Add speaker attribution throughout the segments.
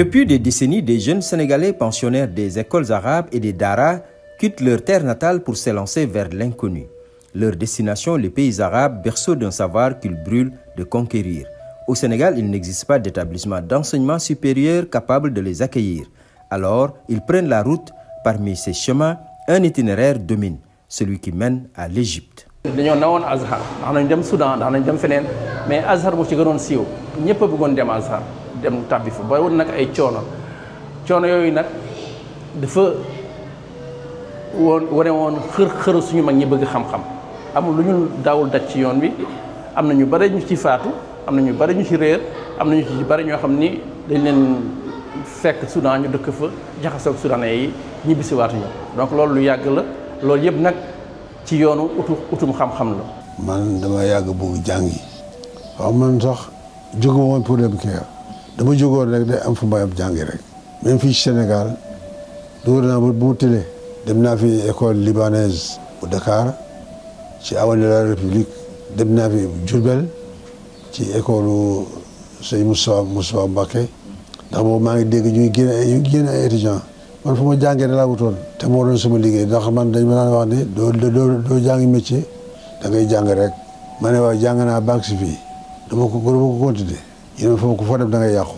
Speaker 1: Depuis des décennies, des jeunes Sénégalais pensionnaires des écoles arabes et des daras quittent leur terre natale pour s'élancer vers l'inconnu. Leur destination, les pays arabes, berceau d'un savoir qu'ils brûlent de conquérir. Au Sénégal, il n'existe pas d'établissement d'enseignement supérieur capable de les accueillir. Alors, ils prennent la route. Parmi ces chemins, un itinéraire domine, celui qui mène à l'Égypte.
Speaker 2: dañoo nawoon Azhar ndax nañ dem Soudan ndax nañ dem feneen mais Azhar moo ci gënoon siiw ñëpp a bëggoon dem Azhar dem tàbbi fa ba woon nag ay coono yooyu nag dafa wane woon xër suñu mag ñi bëgg xam-xam amul lu ñu daawul daj ci yoon bi am na ñu bari ñu ci faatu am na ñu bari ñu ci réer am na ñu ci bari ñoo xam ni dañ leen fekk Soudan ñu dëkk fa jaxasoo ak soudanais yi ñibbisi waatuñu donc loolu lu yàgg la loolu yëpp nag ci yoonu utum xam-xam la.
Speaker 3: man dama yàgg bëgg jàngi waaw man sax jóge woon pour dem kii dama jógoon rek day am fu may am jàngi rek même fii Sénégal dugg naa bu mu tëlee dem naa fi école libanaise bu Dakar ci avenue de la République dem naa fi Diourbel ci école Sëñ Moussa Mbacké ndax boobu maa ngi dégg ñu ngi génne ay étudiants man fu ma jàngee da laa wutoon te moo doon sama liggéey ndax man dañ ma daan wax ne doo jàngi métier da ngay jàng rek ma ne waaw jàng naa banque si fii dama ko continuer ñu ne foo dem da ngay yàqu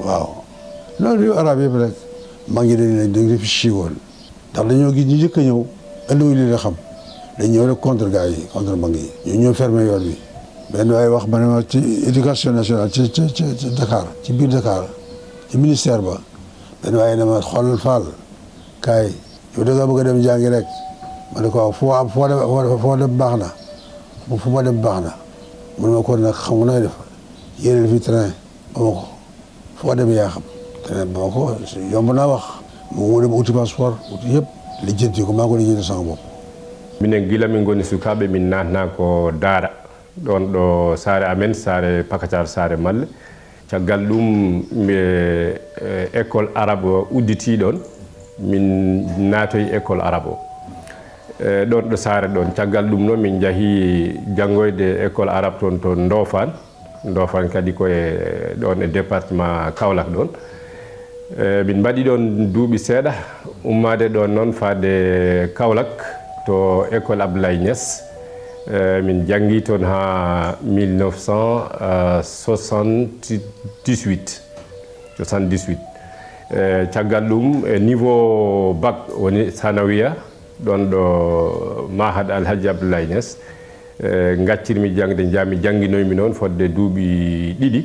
Speaker 3: waaw loolu yu arab yëpp rek maa ngi dañ réfléchi woon ndax dañoo gis ñu njëkk a ñëw ëllëg li la xam dañ ñëw rek contre gars yi contre mag yi ñu ñëw fermé yoon bi benn waaye wax ma ne ma ci éducation nationale ci Dakar ci biir Dakar ci ministère ba benn waaye ne ma xoolal Fall kaay yow da nga bëgg a dem jàngi rek ma ne ko waaw foo dem baax na fu ma dem baax na mun ma ko nag xam nga nooy def yéene fi train ba ma ko foo dem yaa xam train ba ma ko yomb naa wax mu dem uti passeport uti yëpp lijjanti ko maa ko lijjanti sama bopp.
Speaker 4: minen gila min goni sukaɓe min natna ko daara ɗon ɗo saare amen saare Pakacar saare Malle caggal ɗum école arabe udditi ɗon min naatoyi école arabe o ɗon ɗo saare ɗon caggal ɗum noon min jahi janngoyde école arabe toon to Ndofane kadi koye ɗon e département Kaolack ɗon min mbaɗi ɗon duuɓi seeɗa ummade ɗon noon fade Kaolack to école Abdoulaye Niass min janngi toon ha 1978 caggal ɗum e niveau bac woni sanawiya ɗon ɗo mahad Alhaji Abdoulaye Niass gaccirmi jangde jami jangginoymi noon fodde duuɓi ɗiɗi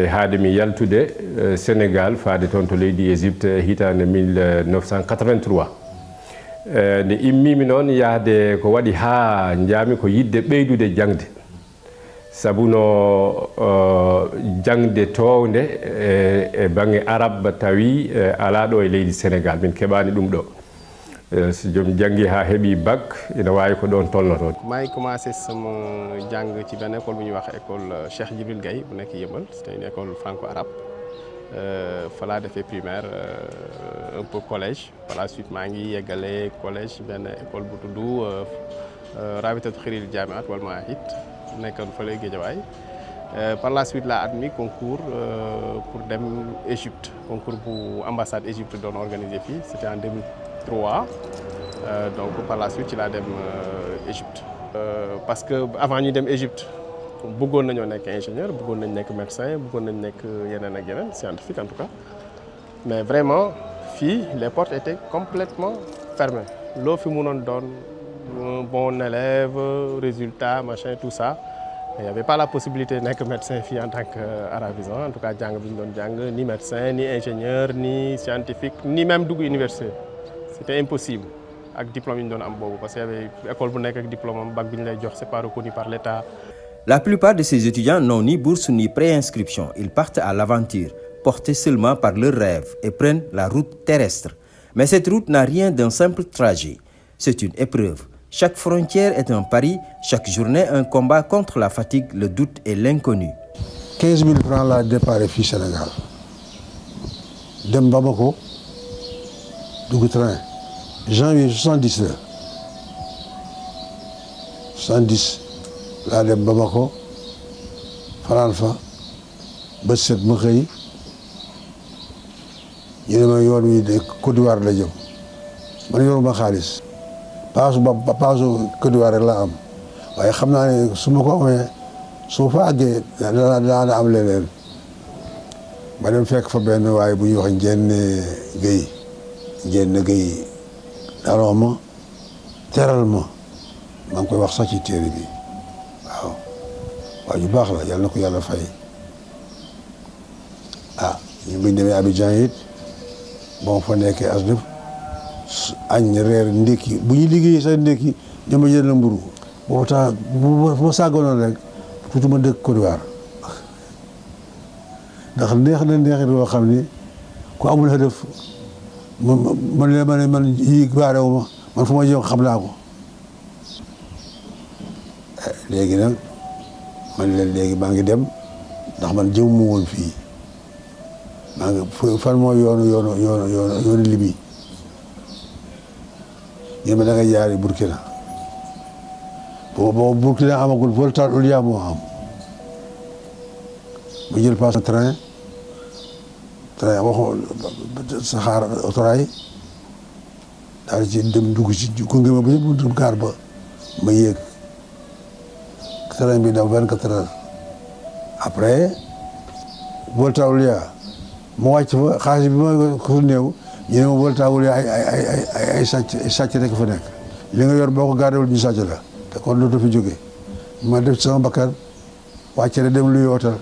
Speaker 4: haade mi yaltude Sénégal faade toon to leydi Égypte hitande 1983 nde immimi noon yahde ko waɗi ha jaami ko yidde ɓeydude jangde sabu no jangde towde e bange arabe tawi ala ɗo e leydi Sénégal min keɓani ɗum ɗo so joom jangi ha heeɓi bac ina wawi ko ɗon tolnoto.
Speaker 5: maa ngi commencé sama jàng ci benn école bu ñuy wax école Cheikh Djibril Gaye bu nekk Yeumbeul c'était une école franco-arabe fa laa defee primaire un peu collège par la suite maa ngi yeggale collège benn école bu tudd Rabitatu Xiril Jamiat wal Maahid nekkoon fële Guédiawaye par la suite laa admis concours pour dem Égypte concours bu ambassade Égypte doon organisé fii c'était en 2003 donc par la suite ci laa dem Égypte parce que avant ñu dem Égypte bëggoon nañoo nekk ingénieur bëggoon nañ nekk médecin bëggoon nañ nekk yeneen ak yeneen scientifique en tout cas mais vraiment fii les portes étaient complètement fermées loo fi mënoon doon bon élève résultat machin tout ça il y avait pas la possibilité de nekk médecin fii en tant qu'arabisant en tout cas jàng bi ñu doon jàng ni médecin ni ingénieur ni scientifique ni même dugg université c'était impossible ak diplôme yi ñu doon am boobu parce que y avait école bu nekk ak diplôme am bac bi ñu lay jox c'est pas reconnu par l'État.
Speaker 1: La plupart de ces étudiants n'ont ni bourse ni préinscription. Ils partent à l'aventure, portés seulement par leurs rêves et prennent la route terrestre. Mais cette route n'a rien d'un simple trajet. C'est une épreuve. Chaque frontière est un pari, chaque journée un combat contre la fatigue, le doute et l'inconnu.
Speaker 3: 15 000 francs la départ fii Sénégal dem Bamako dugg train janvier 70 la 70 laa dem Bamako fanaan fa ba set ma xëy ñu ne ma yoon wi de Côte d'Ivoire la jëm man yoruma xaalis paasu Côte d'Ivoire rek laa am waaye xam naa ne su ma ko amee su ma fa àggee daana am leneen ma dem fekk fa benn waaye bu ñuy wax Njenne Guèye daloo ma teral ma maa ngi koy wax sax ci téere bi waaw waaw ju baax la yàlla na ko yàlla fay ñu buñ demee Abidjan it bon fa nekkee as def añ reer ndékki bu ñu liggéeyee sax ndékki ñoo ma jël la mburu boobu temps bu ma sàggoonoon rek tuuti ma dëkk Côte d'Ivoire ndax neex na neexit loo xam ni ku amul hëdëf man yi baarewu ma man fu ma jëm xam naa ko léegi nag man leen léegi maa ngi dem ndax man jëm mu woon fii maa ngi fan mooy yoonu Libi ñu ma da nga jaari Burkina boobu Burkina amagul Volta Olia moo am mu jël passe train waxu saxaar autorail daal ci dem dugg ci gunge ma ba ñëpp gaar ba ma yéeg train bi daw 24 heures après Volta Olia mu wàcc fa xaalis bi ma ko néew ñu ne ma Volta Olia ay sàcc rek fa nekk li nga yor boo ko gaadewul ñu sàcc la te kon dootu fi jóge ma def ci sama bakkan wàcce rek dem luy hôtel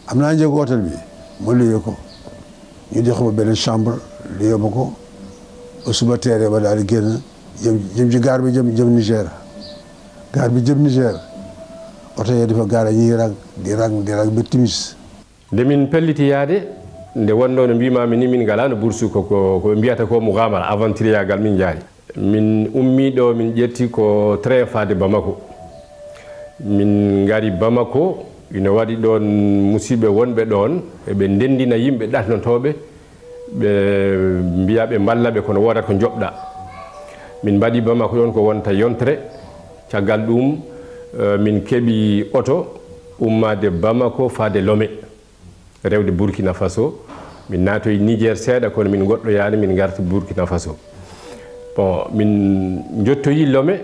Speaker 3: am naa njëgu hôtel bi ma luyee ko ñu jox ma benn chambre luyee ma ko ba suba teeree ba daal di génn jëm ci gaar bi jëm Niger gaar bi jëm Niger oto yee dafa gaare ñuy di rang ba timis
Speaker 4: nde min pelliti yaade nde wonno no mbimami ni min ngala no boursu ko mbiyata ko mougamara aventuriyagal min jaari min ummi ɗo min ƴetti ko train fade Bamako min ngari Bamako ina waɗi ɗon musidɓe wonɓe ɗon eɓe ndendina yimɓe ɗatnotoɓe ɓe mbiya ɓe mballa ɓe kono wodata ko joɓɗa min mbaɗi Bamako ɗon ko wonta yontere caggal ɗum min keeɓi oto ummade Bamako fade Lomé rewde Burkina Faso min naatoyi Niger seeɗa kono min goɗɗoyani min garti Burkina Faso bon min jottoyi Lomé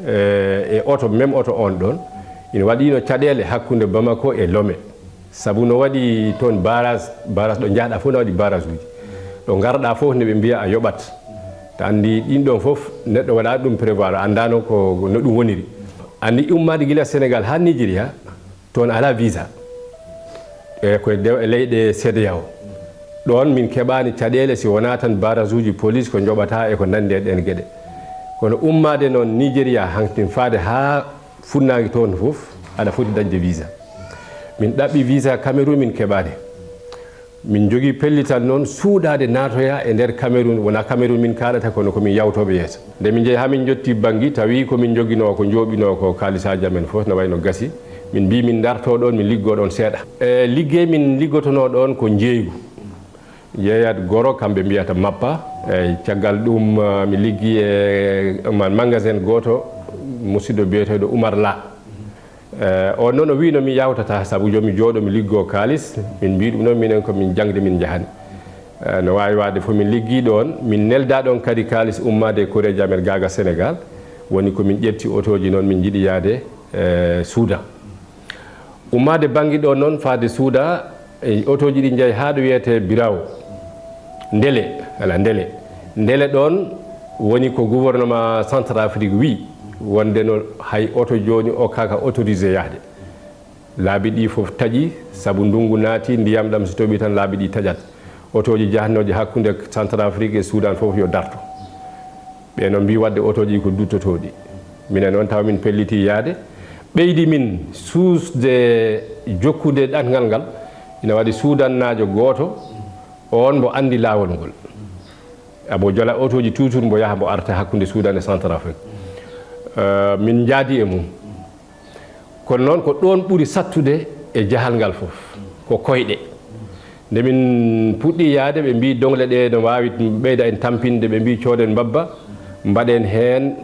Speaker 4: e oto même oto on ɗon ina waɗino caɗele hakkude Bamako e Lomé saabu no waɗi toon barrage ɗo jaaɗa fof no waɗi barrage uji ɗo garɗa fof nde ɓe mbiya a yoɓat ta andi ɗin ɗon fof neɗɗo waɗa ɗum prévoir andano ko no ɗum woniri andi ummade guila Sénégal ha Nigéria toon ala visa e koye leyɗe CEDEAO ɗon min keɓani caɗele si wona tan barrage uji police ko joɓata e ko nandi e ɗen gueɗe kono ummade noon Nigéria hantin faade ha funnaki toon fof aɗa foti dañde visa min ɗaɓɓi visa Cameroun min keɓani min jogui pellital noon suuɗade natoya e nder Cameroun wona Cameroun min kaɗata kono komin yawtoɓe yeeso nde min jeeyi hamin jotti bangui tawi komin joguino ko jooɓino ko kalisaji amen foof no wayno gasi min mbi min darto ɗon min liggo ɗon seeɗa e ligguey min liggotono ɗon ko jeeygu jeeyat Goro kamɓe mbiyata Mappa eyyi caggal ɗum mi liggi e magasin goto musidɗo biyeteɗo Oumar La on noon o wino mi yawtata saabu jomi jooɗo mi liggo kalis min mbi ɗum noon minen komin jangde min jahani no wawi wadde fof min liggi ɗon min nelda ɗon kadi kalis ummade e koreji amen gaga Sénégal woni komin ƴetti otoji noon min jiiɗi yaade Soudan ummade banggue ɗo noon faade Soudan e otoji ɗi jeeyi ha ɗo wiyete Birao Ndele ɗon woni ko gouvernement Centrafrique wi wonde no hay oto joni o kaka autorisé yahde laabi ɗi fof taaƴi saabu ndungu naati ndiyam ɗam so toɓi tan laabi ɗi taaƴat otoji jahanoji hakkude Centrafrique e Soudan fof yo darto ɓe no mbi wadde otoji ko duttotoɗi minen noon taw min pelliti yaade ɓeydi min suusde jokkude ɗatgal ngal ina waɗi suudannajo goto on mbo andi lawol ngol abo jola otoji toujours mbo yaha mbo arta hakkude Soudan e Centrafrique min jaadi e mum kono noon ko ɗon ɓuri sattude e jahal ngal fof ko koyɗe nde min puɗɗi yaade ɓe mbi dongle ɗe no wawi ɓeyda en tampinde ɓe mbi cooden mbabba mbaɗen heen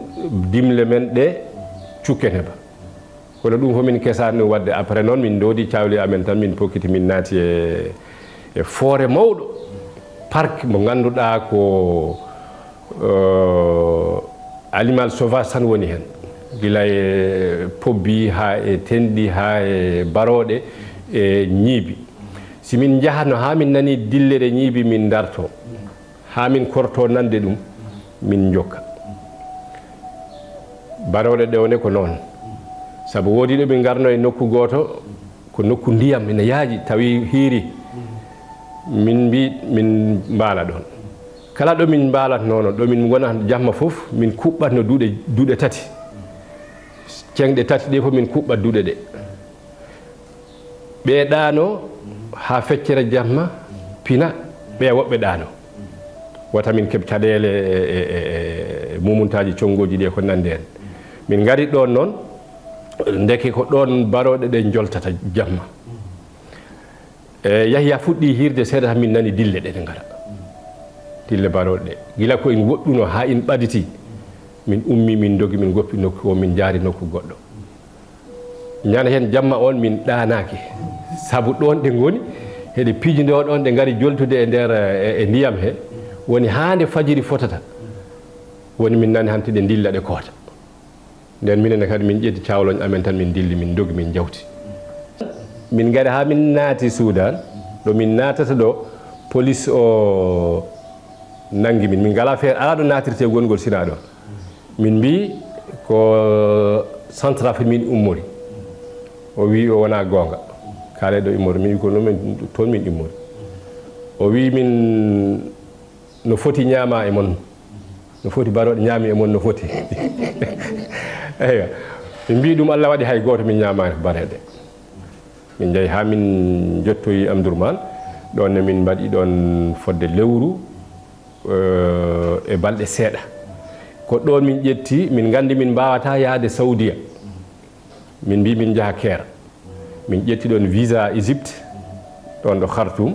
Speaker 4: dimle men ɗe cukkene ba kono ɗum fof min kesani ɗum wadde après noon min doodi cawli amen tan min pokkiti min naati e foore mawɗo parc mo ganduɗa ko animal sauvage tan woni hen gila e pobbi ha e tenɗi ha e baroɗe e ñiibi simin jahano ha min nani dillere ñiibi min darto ha min korto nande ɗum min jokka baroɗe ɗe woni ko noon saabu woodi ɗo min garno e nokku goto ko nokku ndiyam ene yaaji tawi hiiri min mbi min mbaala ɗon kala ɗo min mbaalatno noon ɗo min gona jamma fof min kuɓɓatno duuɗe tati cenɗe tati ɗe fof min kuɓɓat duuɗe ɗe ɓe ɗaano ha feccere jamma pina ɓe woɓɓe ɗaano wata min keɓ caɗele e mumuntaji conngoji ɗi ko nande en min gari ɗon noon ndeke ko ɗon baroɗe ɗe joltata jamma yahi a fuɗɗi hirde seeɗa tan min nani dille ɗe ɗe gara dille baroɗe ɗe gila ko in woɗɗuno ha in ɓaditi min ummi min dogi min goppi nokku o min jaari nokku goɗɗo ñana hen jamma on min ɗanaki saabu ɗon ɗe goni heɗe piijido ɗon ɗe gari joltude e nder e ndiyam he woni hande fajiri fotata woni min nani hanti ɗe dilla ɗe koota nden minenne kadi min ƴetti cawloñ amen tan min dilli min dogi min jawti min gari ha min naati Sudan ɗo min natata ɗo police o nangi min ngala feere ala ɗo natirte gongol sina ɗon min mbi ko centrafrique min ummori o wi o wona gonga kaale ɗo immori min wi ko noon toon min immori o wi min no foti ñaama e mon no foti baroɗe ñaami e mon no foti eywa min mbi ɗum Allah waɗi hay goto min ñamani bareɗe min jeeyi ha min jottoyi Amdourmane ɗon ne min mbaɗi ɗon fodde lewru e balɗe seeɗa ko ɗon min ƴetti min gandi min mbawata yaade Saudiya min mbi min jaaha Caire min ƴetti ɗon visa Égypte ɗon ɗo Khartoum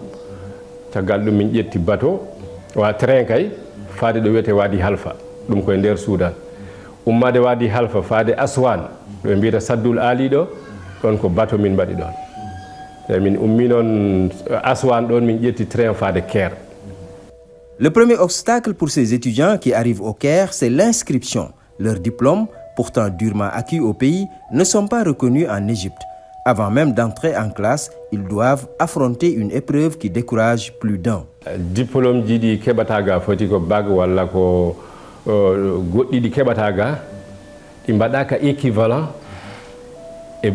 Speaker 4: caggal ɗum min ƴetti bateau wa train kay faade ɗo wiyete Wadi Halfa ɗum koye nder Soudan ummade Wadi Halfa faade Aswan ɗo mbiyata Saddul Ali ɗo ɗon ko bateau min mbaɗi ɗon e min ummi noon Aswan ɗon min ƴetti train faade Caire.
Speaker 1: Le premier obstacle pour ces étudiants qui arrivent au Caire, c'est l'inscription. Leurs diplômes, pourtant durement acquis au pays, ne sont pas reconnus en Égypte. Avant même d'entrer en classe, ils doivent affronter une épreuve qui décourage plus d'un.
Speaker 4: Diplôme jiɗi keɓataga foti ko bac walla ko goɗɗi ɗi keɓataga ɗi mbaɗaka équivalent e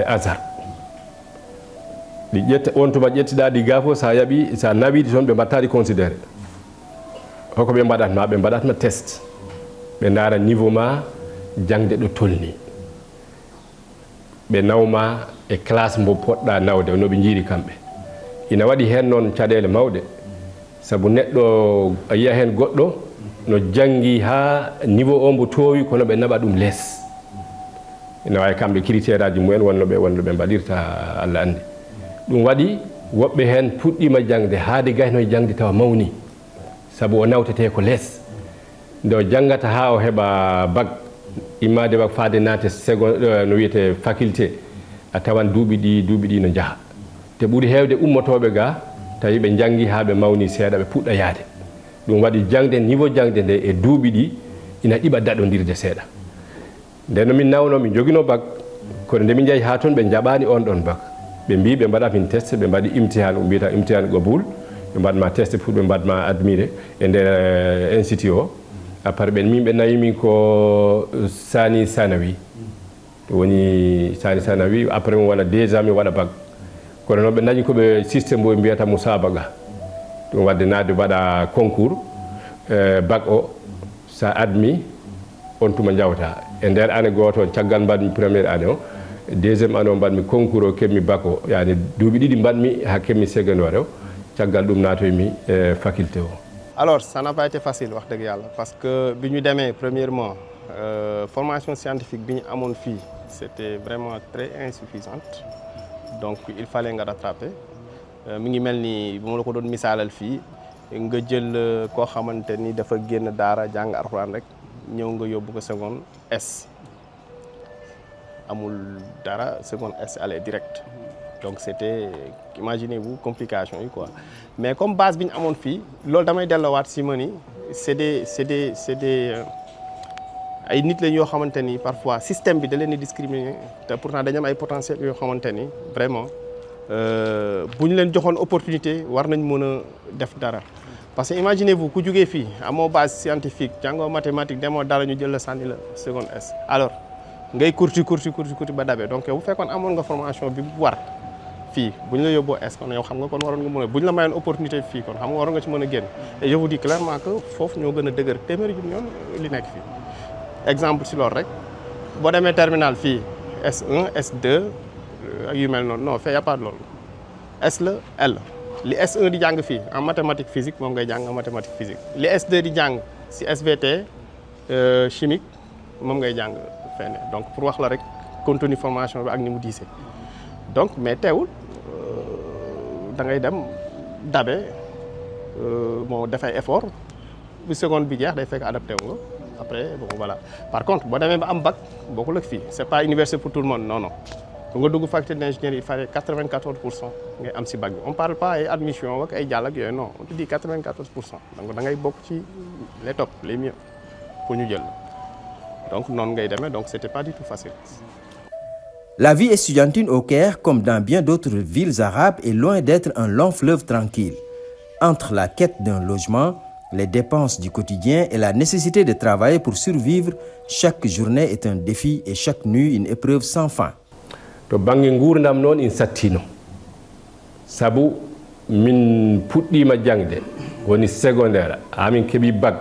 Speaker 4: hasard ɗi ƴetta on tuma ƴettiɗa ɗi ga fof sa yaaɓi sa nawiɗi toon ɓe mbattaɗi considéré hoko ɓe mbaɗatma ɓe mbaɗatma test ɓe ndaara niveau ma jangde ɗo tolni ɓe nawma e classe mo poɗɗa nawde no ɓe jiiri kamɓe ina waɗi hen noon caɗele mawɗe saabu neɗɗo a yiya hen goɗɗo no jangi ha niveau o mbo towi kono ɓe naɓa ɗum less ina wawi kamɓe critére aji mumen wonno ɓe mbaɗirta Allah andi ɗum waɗi woɓɓe hen puɗɗima jangde haade gayno jangde tawa mawni saabu o nawtete ko less nde o jangata ha o heɓa bac immade bac faade naate seconde no wiyete faculté a tawan duuɓi ɗi no jaaha te ɓuuri hewde ummotoɓe ga tawi ɓe jangi ha ɓe mawni seeɗa ɓe puɗɗa yaade ɗum waɗi jangde niveau jangde nde e duuɓi ɗi ina ɗiɓa daɗodirde seeɗa nden no min nawno min joguino bac kono nde min jeeyi ha toon ɓe jaɓani on ɗon bac ɓe mbi ɓe mbaɗa min test ɓe mbaɗi imtihan ɗum mbiyata imtihan qaboul ɓe mbaɗma test pour ɓe mbaɗma admiré e nder institut o après ɓen min ɓe nawi min ko Sani Sanawi woni Sani Sanawi après mi waɗa 2 ans mi waɗa bac kono noon ɓe dañi koɓe systéme mo mbiyata musabaga ɗum wadde naade waɗa concours bac o sa admi on tuma jawta e nder année goto caggal mbaɗmi première année o deuxième année o mbaɗmi concours o keɓmi bac o yani duuɓi ɗiɗi mbaɗmi ha keɓmi secondaire o caggal ɗum natoymi e faculté o.
Speaker 5: Alors ça n'a pas été facile wax dëgg yàlla parce que bi ñu demee premièrement formation scientifique bi ñu amoon fii c'était vraiment très insuffisante donc il fallait nga rattraper mi ngi mel ni bu ma la ko doon misaalal fii nga jël koo xamante ni dafa génn daara jàng alxuraan rek ñëw nga yóbbu ko seconde S amul dara seconde S allait direct donc c'était imaginez-vous complication yi quoi mais comme base bi ñu amoon fii loolu damay delloowaat si ma ni c'est des ay nit lañ yoo xamante ni parfois système bi da leen di discriminer te pourtant dañu am ay potentiel yoo xamante ni vraiment bu ñu leen joxoon opportunité war nañ mën a def dara parce que imaginez-vous ku jógee fii amoo base scientifique jàngoo mathématique demoo dara ñu jël la sànni la seconde S alors ngay kurti ba dabe donc yow bu fekkoon amoon nga formation bi bu war fii bu ñu la yóbboo S kon yow xam nga kon waroon nga mën a bu ñu la mayoon opportunité fii kon xam nga waroon nga ci mën a génn et je vous dis clairement que foofu ñoo gën a dëgër téeméeri junni yoon li nekk fii exemple si loolu rek boo demee terminal fii S1 S2 ak yu mel noonu non fait y a pas de loolu S la L li S1 di jàng fii en mathématique physique moom ngay jàng en mathématique physique li S2 di jàng si SVT chimique moom ngay jàng fenn donc pour wax la rek contenu formation bi ak ni mu diisee donc mais teewul da ngay dem dabe moo dafay effort bu seconde bi jeex day fekk adapté wu nga après bon voilà par contre boo demee ba am bac bokkul ak fii c'est pas université pour tout le monde non non bu nga dugg faculté d'ingénierie il fallait 94% ngay am si bac bi on parle pas ay admission ak ay jàll ak yooyu non on te dit 94% donc da ngay bokk ci les top les mieux pour ñu jël donc noonu ngay demee donc c'était pas du tout facile.
Speaker 1: La vie estudiantine au Caire, comme dans bien d'autres villes arabes, est loin d'être un long fleuve tranquille. Entre la quête d'un logement, les dépenses du quotidien et la nécessité de travailler pour survivre, chaque journée est un défi et chaque nuit une épreuve sans fin.
Speaker 4: To bange nguurdam noon in sattino sabu min puɗɗima jangde woni secondaire ha min keeɓi bac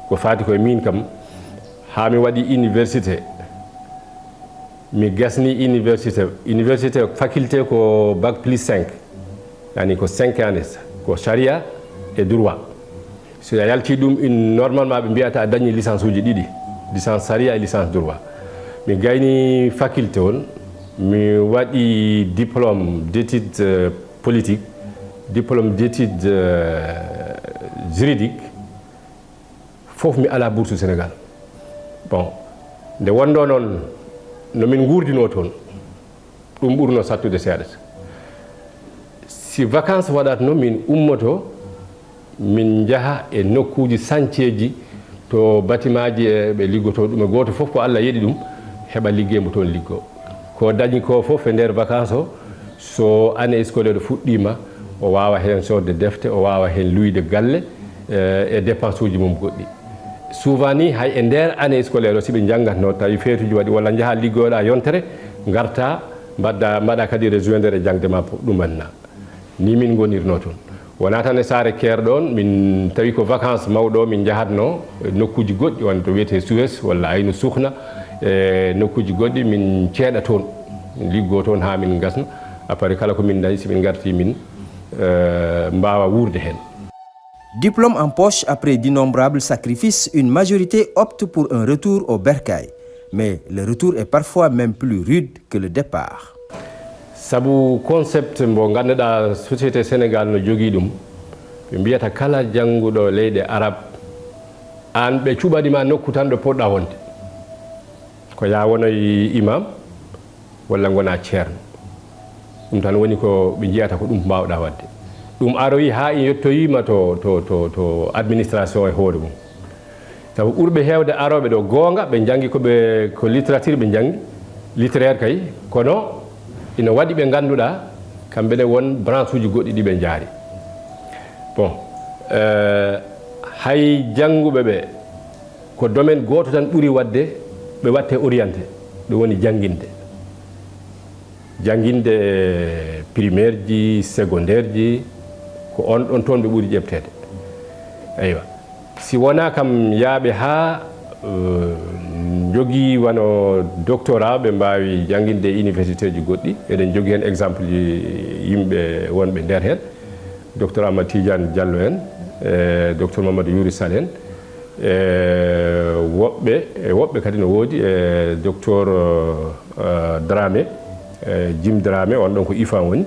Speaker 4: ko fati koye min kam ha mi waɗi université mi gasni université faculté ko bac plus 5 yani ko 5 années ko charia et droit so a yalti ɗum normalement ɓe mbiyata a dañi licence uji ɗiɗi licence charia et licence droit mi gayni faculté on mi waɗi diplôme d'études politique diplôme d'études juridique fof mi ala bourse Sénégal bon nde wonɗo noon no min guurdino toon ɗum ɓurno sattude seeɗa si vacance waɗatno min ummoto min jaha e nokkuji sancieji to bâtiment ji ɓe liggoto ɗum e goto fof ko Allah yeeɗi ɗum heɓa liggeymo toon liggo ko dañi ko fof e nder vacance o so année scolaire fuɗɗima o wawa hen sodde defte o wawa hen luyde galle e dépense uji mum goɗɗi souvent ni hay e nder année scolaire o siɓe janggatno tawi feetuji waɗi walla jaaha liggoɗa yontere garta mbaɗa kadi rejoindre e jangde ma ɗumanna ni min gonirno toon wona tan e saare Caire ɗon min tawi ko vacance mawɗo min jahatno nokkuji goɗɗi wonto wiyete Suez walla Aynu Sukhna e nokkuji goɗɗi min ceeɗa toon liggo toon ha min gasna après kala ko min dañi si min garti min mbawa wurde hen.
Speaker 1: Diplôme en poche après d'innombrables sacrifices, une majorité opte pour un retour au bercail. Mais le retour est parfois même plus rude que le départ.
Speaker 4: Sabu concept mbo ganduɗa société Sénégal no jogui ɗum ɓe mbiyata kala jannguɗo leyɗe arabe an ɓe cuɓanima nokku tan ɗo poɗɗa wonde ko ya wonoy imam walla gona ceerno ɗum tan woni ko ɓe jiyata ko ɗum mbawɗa wadde ɗum aroyi ha in yettoyima to administration e hoore mum sabu ɓurɓe hewde aroɓe ɗo goonga ɓe jangi ko littérature ɓe jangi littéraire kay kono ina waɗi ɓe ganduɗa kamɓene won branche uji goɗɗi ɗi ɓe jaari bon hay jannguɓe ɓe ko domaine goto tan ɓuuri wadde ɓe watte orienté ɗum woni jangguinde primaire ji secondaire ji ko on ɗon toon ɓe ɓuuri ƴeɓtede eywa si wona kam yaaɓe ha jogui wano doctorat ɓe mbawi jangguinde université ji goɗɗi eɗen jogui hen exemple yimɓe wonɓe nder hen docteur Amadou Tidiane Diallo en docteur Mamadou Youri Sall en woɓɓe kadi no woodi docteur Dramé Jim Dramé on ɗon ko IFAN woni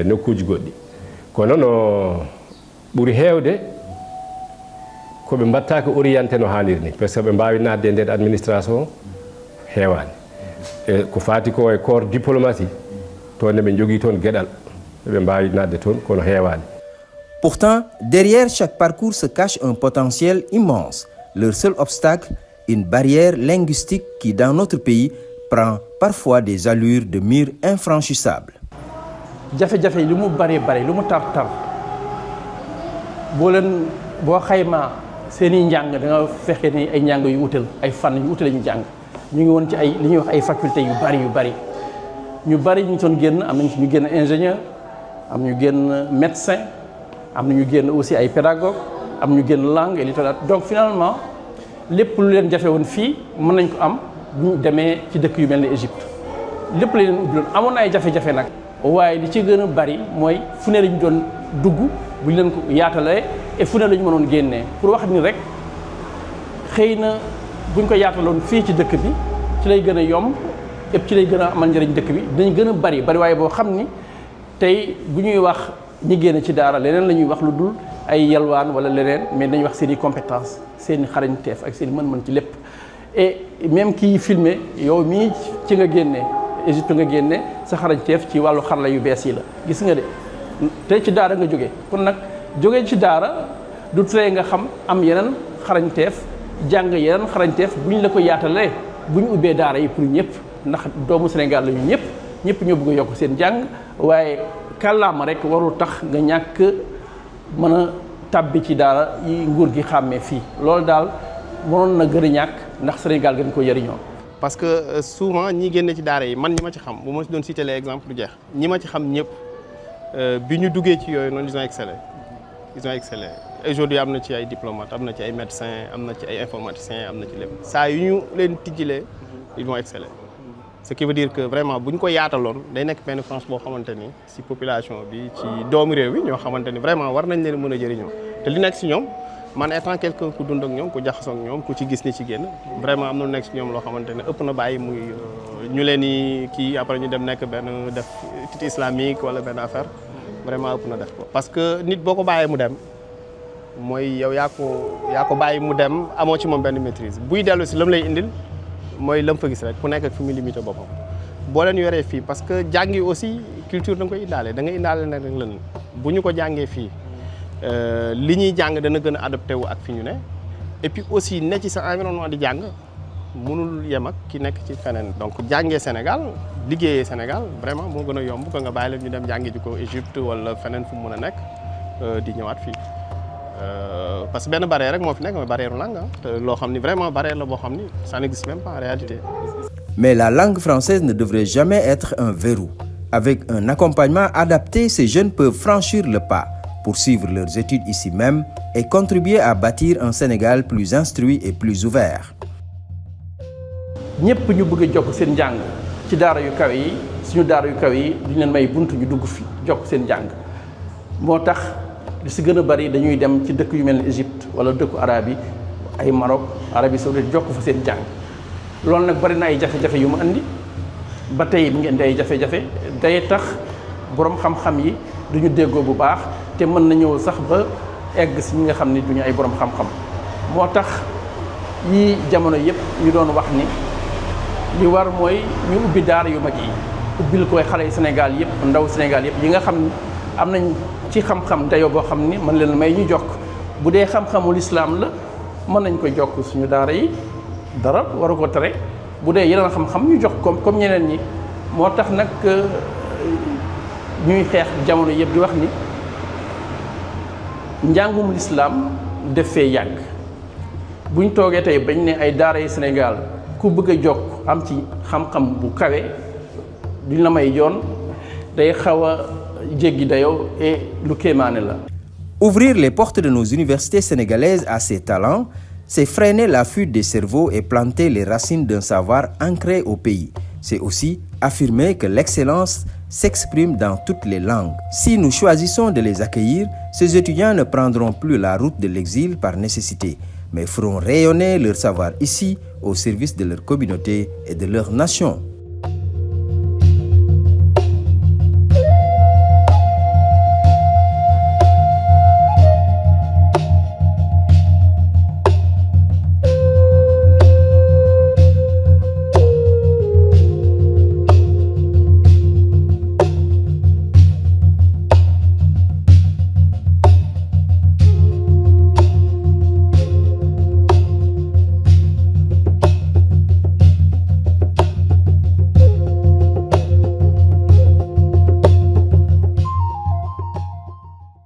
Speaker 4: nokkuji goɗɗi kono no ɓuuri hewde koɓe mbattaki orienté no hanniri ni par ce que ɓe mbawi nadde e nder administration heewani ko fati ko e corps diplomatie toon ɓe jogii toon geɗal ɓe mbaawi naatde toon kono heewaani.
Speaker 1: Pourtant, derrière chaque parcours se cache un potentiel immense. Leur seul obstacle, une barrière linguistique qui, dans notre pays, prend parfois des allures de murs infranchissables.
Speaker 2: jafe-jafe yi lu mu bari lu mu tar boo xaymaa seen i njàng da nga fexe ni ay njàng yu wutal ay fànn yu wutal ñu jàng ñu ngi woon ci ay li ñuy wax ay faculté yu bari ñu doon génn am nañ ci ñu génn ingénieur am ñu génn médecin am na ñu génn aussi ay pédagogue am ñu génn langue et littérature. Donc finalement lépp lu leen jafe woon fii mën nañ ko am bu ñu demee ci dëkk yu mel ni Égypte lépp la leen ubbiloon amoon na ay jafe-jafe nag waaye li ci gën a bari mooy fu ne lañu doon dugg bu ñu leen ko yaatalee et fu ne la ñu mënoon génnee pour wax ni rek xëy na buñ ko yaataloon fii ci dëkk bi ci lay gën a yomb et ci lay gën a amal njëriñ dëkk bi dañ gën a bari waaye boo xam ni tey bu ñuy wax ñi génn ci daara leneen la ñuy wax lu dul ay yalwaan wala leneen mais dañuy wax seen i compétence seen i xarañteef ak seen i mën-mën ci lépp. Et même kii filmé yow mii ci nga génnee Égypte nga génne sa xarañteef ci wàllu xarala yu bees yi la gis nga de tey ci daara nga jóge kon nag jóge ci daara du tere nga xam am yeneen xarañteef jàng yeneen xarañteef bu ñu la ko yaatalee bu ñu ubbee daara yi pour ñëpp ndax doomu Sénégal la ñu ñëpp ñoo bëgg a yokk seen jàng waaye kàllaama rek warul tax nga ñàkk mën a tàbbi ci daara yi nguur gi xàmmee fii loolu daal mënoon na gën a ñàkk ndax Sénégal gën ko yëriñoo.
Speaker 5: parce que souvent ñi génne ci daara yi man ñi ma ci xam bu ma doon citer les exemples du jeex ñi ma ci xam ñëpp bi ñu duggee ci yooyu noonu ils ont excellé aujourd'hui am na ci ay diplomates am na ci ay médecins am na ci ay informaticiens am na ci lépp saa yu ñu leen tijjilee ils vont exceller ce qui veut dire que vraiment bu ñu ko yaataloon day nekk benn France boo xamante ni si population bi ci doomu réew bi ñoo xamante ni vraiment war nañ leen mën a jëriñoo te li nekk si ñoom man étant quelqu'un ku dund ak ñoom ku jaxasoo ak ñoom ku ci gis ni ci génn vraiment am na lu nekk si ñoom loo xamante ne ëpp na bàyyi muy ñu leen di kii après ñu dem nekk benn def titre islamique wala benn affaire vraiment ëpp na def ko. parce que nit boo ko bàyyee mu dem mooy yow yaa ko bàyyi mu dem amoo ci moom benn maîtrise buy dellu si lam lay indil mooy lam fa gis rek ku nekk ak fi muy limité boppam. boo leen yoree fii parce que jàngi aussi culture da nga koy indaale da nga indaale nag rek lan bu ñu ko jàngee fii. li ñuy jàng dana gën a adapté wu ak fi ñu ne et puis aussi ne ci sa environnement di jàng mënul yem ak ki nekk ci feneen donc jàngee Sénégal liggéeyee Sénégal vraiment moo gën a yomb ko nga bàyyi leen ñu dem jàngi ji ko Égypte wala feneen fu mu mën a nekk di ñëwaat fii parce que benn barrière rek moo fi nekk mooy barrière langue te loo xam ni vraiment barrière la boo xam ni ça n'existe même pas en réalité.
Speaker 1: Mais la langue française ne devrait jamais être un verrou. Avec un accompagnement adapté, ces jeunes peuvent franchir le pas, poursuivre leurs études ici même et contribuer à bâtir un Sénégal plus instruit et plus ouvert.
Speaker 2: ñëpp ñu bëgg a jokk seen njàng ci daara yu kawe yi suñu daara yu kawe yi duñ leen may buntu ñu dugg fi jokk seen njàng moo tax li si gën a bari dañuy dem ci dëkk yu mel ni Égypte wala dëkku arabe yi ay Maroc Arabie Saoudite jokk fa seen njàng loolu nag bari na ay jafe-jafe yu mu andi ba tey mi ngi indi ay jafe-jafe day tax borom xam-xam yi duñu déggoo bu baax te mën na ñëw sax ba egg si ñi nga xam ni duñu ay borom xam-xam moo tax yi jamono yëpp ñu doon wax ni li war mooy ñu ubbi daara yu mag yi ubbil koy xale yi Sénégal yëpp ndaw Sénégal yëpp yi nga xam am nañ ci xam-xam dayoo boo xam ni mën leen may ñu jokk bu dee xam-xamul islam la mën nañ koy jokk suñu daara yi dara waru ko tere bu dee yeneen xam-xam ñu jox comme ñeneen ñi moo tax nag ñuy xeex jamono yëpp di wax ni njàngum lislaam def fee yàgg buñ toogee tey bañ ne ay daara yi Sénégal ku bëgg a jokk am ci xam-xam bu kawe duñ la may yoon day xaw a jéggi dayoo et lu kéemaane la.
Speaker 1: Ouvrir les portes de nos universités sénégalaises à ces talents, c'est freiner la fuite des cerveaux et planter les racines d'un savoir ancré au pays. C'est aussi affirmer que l'excellence s'exprime dans toutes les langues. Si nous choisissons de les accueillir, ces étudiants ne prendront plus la route de l'exil par nécessité, mais feront rayonner leur savoir ici au service de leur communauté et de leur nation.